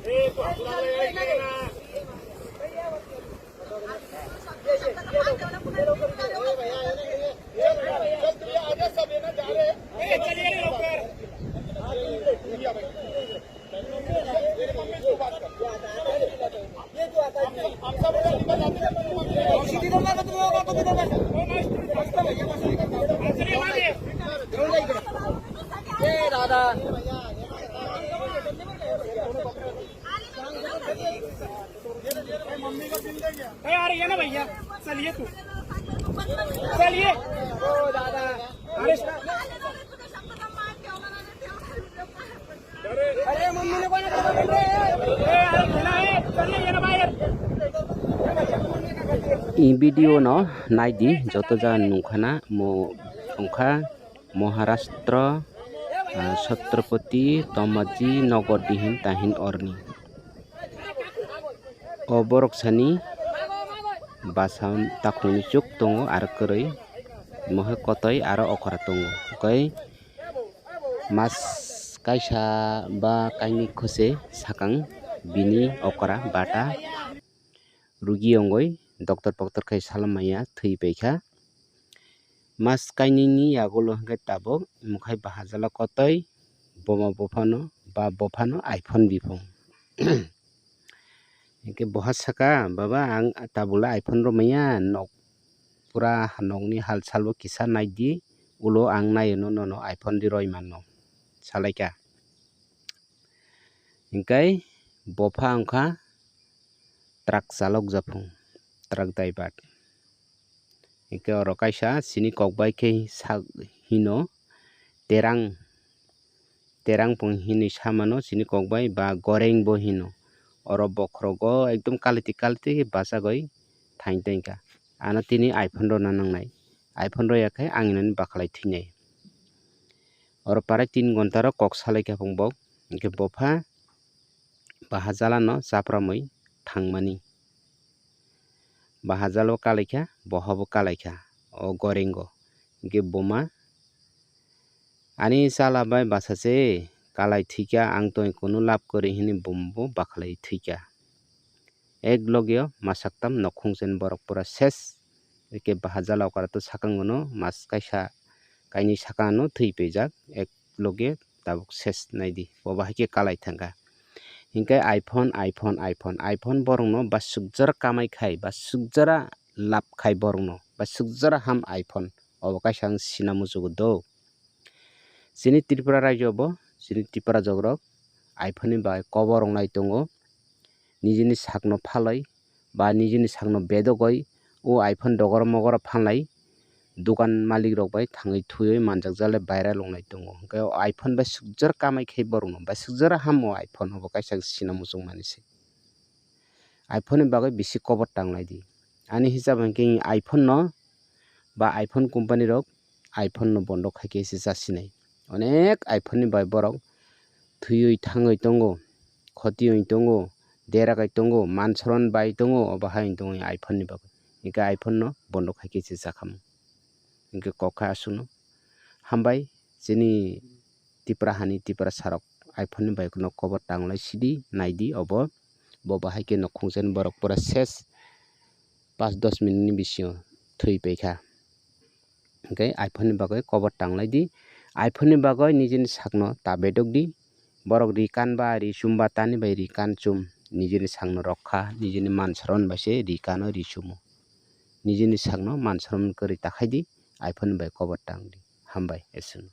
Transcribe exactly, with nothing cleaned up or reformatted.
ए, अरे ये ना भैया, चलिए तू, चलिए। ओ दादा, अरे अरे मम्मी ने बना ए, अरे खेला है, चलिए ये ना बाहर। I video no naidi joto jaga nungkhana mo wngkha Maharashtra, ah, Chhatrapati Shivaji Nagar dihin tahin orni. O borok sani basa takhukni chuk tongo, aro kwrwi mohai kotoi aro okra tongo. Tei mas kaisa ba kainwi khose sakang bini okra bata rugi ongoi doctor poktor khai salam maya thwi paikha. Mas kainwini yagulo hwnkhe tabuk mukhai bahajalo kotoi boma buphano ba buphano iPhone biphung. Hinkhe boha saka, "Baba, ang tabukle iPhone rw manya, nok pura nokni halsalbo kisa naidi, ulo ang naiyano nono iPhone di roi mano," salaikha. Hinkhe bopha wngkha truck chalok japhung, truck driver. Hinkhe oro kaisa chini kokbai khe sak hino terang, terang pung hinwi samano chini kokbai ba goreng bo hino. Oro bokhorogo ekdom kaliti kaliti khe bachagwi thain tongkha. Ano tini iPhone rwna nangnai, iPhone rwya khe ang nini bakhalai thwinai. Oro parai tin gonta rok kok salai kha phung bok, hinkhe bopha bahajalano chapramwi thangmani. Bahajalo kalaikha, bohabo kalaikha, o gorengo. Hinkhe buma, "Ani chala bai basa se, kalai thwikha, ang tongwi kunu lab kwrwi," hinwi bumbo bakhalai thwikha. Ek logeo masaktam nokhungchen borok pura ses. Eke bahajala okra to sakang ono mas kaisa kainwi sakang ano thwi paijak. Ek loge tabuk ses naidi. Bo bahai khe kalai thangkha. Hinkhe iPhone, iPhone, iPhone, iPhone borokno basuk jora kamai khai, basuk jora lab khai borokno, basuk jora ham iPhone. Obo kaisa ang sina muchugo do. Chini Tripura rajyo bo, chini Tripura jogrok iPhone ni bai kobor wngnai tongo. Nijini sakno phalwi ba nijini sakno bedogwi o iPhone dogoro mogoro phalnai dukan malik rok bai thangwi thwiwi manjak jale viral wngnai tongo. Hinkhe o iPhone bai sukjora kamai khe borokno, bai sukjora ham o iPhone, obo kaisa sina muchung mani se. iPhone ni bagwi bisi kobor tanglai di. Ani hisab hinkhe iPhone no ba iPhone company rok iPhone no bondo khai khe se chasinai. Onek iPhone ni bai borok thwiwi thangwi tongo, khoti wng tongo, dera kai tongo, mansoron bai tongo, obo hai wng tongo iPhone ni bagwi. Hinkhe iPhone no bondo khai khe se chakhamu. Hinkhe kok kha aswkno. Hambai chini Tipra hani Tiprasa rok iPhone ni bai no kobor tanglai sidi naidi obo. Bo bahai khe nokhungchen borok pura ses, pas dos minute ni bisingo thwi paikha. Hinkhe iPhone ni bagwi kobor tanglai di. iPhone ni bagwi nijini sakno ta bedok di. Borok ri kan ba ri chum ba tani bai ri kan chum. Nijini sakno rok kha, nijini mansaron bai se ri kano ri chumo. Nijini sakno mansaron kwrwi ta khai di, iPhone ni bai kobor tang di. Hambai, esun.